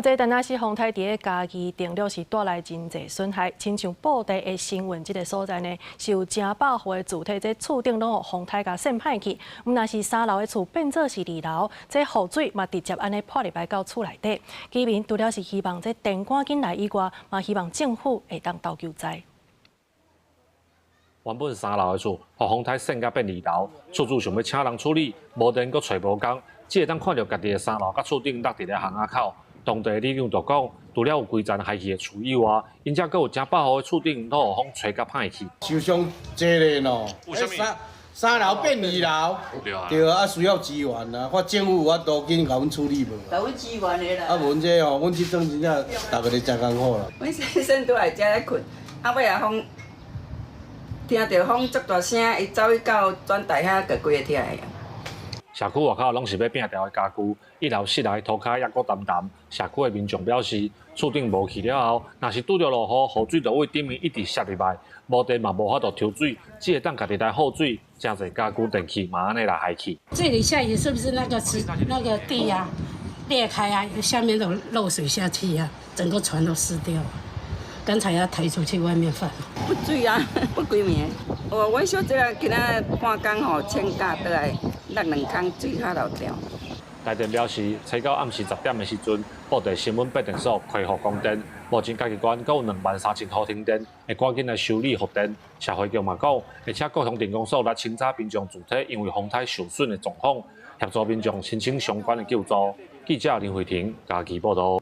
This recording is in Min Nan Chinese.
這但若是風颱佇咧嘉義定略是帶來真濟損害，親像布袋的新運這个所在呢，是有成百戶的住宅，這厝頂攏予風颱共扇歹去。毋但是三樓的厝變做是二樓，這雨水嘛直接按呢潑入來到厝內底。居民除了是希望這電趕緊來以外，嘛希望政府會當投救災。原本三樓的厝，予風颱扇甲變二樓，厝主想欲請人處理，無電閣揣無工，只會當看著家己的三樓佮厝頂落佇咧巷仔口。當地里長就講，除了有規層害去的厝以外，𪜶遮閣有成百戶的厝頂攏予風吹甲歹去。受傷濟咧喏，三樓變二樓，對啊，需要支援啊，看政府有法度緊共阮處理無？共阮支援的啦。啊，無阮這吼，阮這陣真正逐个咧誠艱苦啦。阮先生拄來遮咧睏，啊尾仔風，聽著風足大聲，伊走去到轉台遐，就規个疼的。社區外口攏是欲摒掉的家具，一樓室內塗跤猶閣澹澹。社區的民眾表示，厝頂無去了後，若是拄著落雨，雨水就對頂面一直瀉入來，無電嘛無法度抽水，只會當家己來耗水，誠濟家具電器嘛按呢來害去。這裡下雨是不是那個池那個地啊裂開啊，下面都漏水下去啊，整個床都濕掉。剛才要抬出去外面放。不水啊，不規暝。哦，阮小姐今仔半工吼請假倒來，落兩空水較漏掉。台電表示，初九暗時10點的時陣，布袋新塭變電所恢復供電。目前嘉義縣閣有23,000戶停電，會趕緊來修理復電。社會局嘛講，會請國營電工所來清查民眾住宅因為風颱受損的狀況，協助民眾申請相關的救助。記者林慧婷嘉義報導。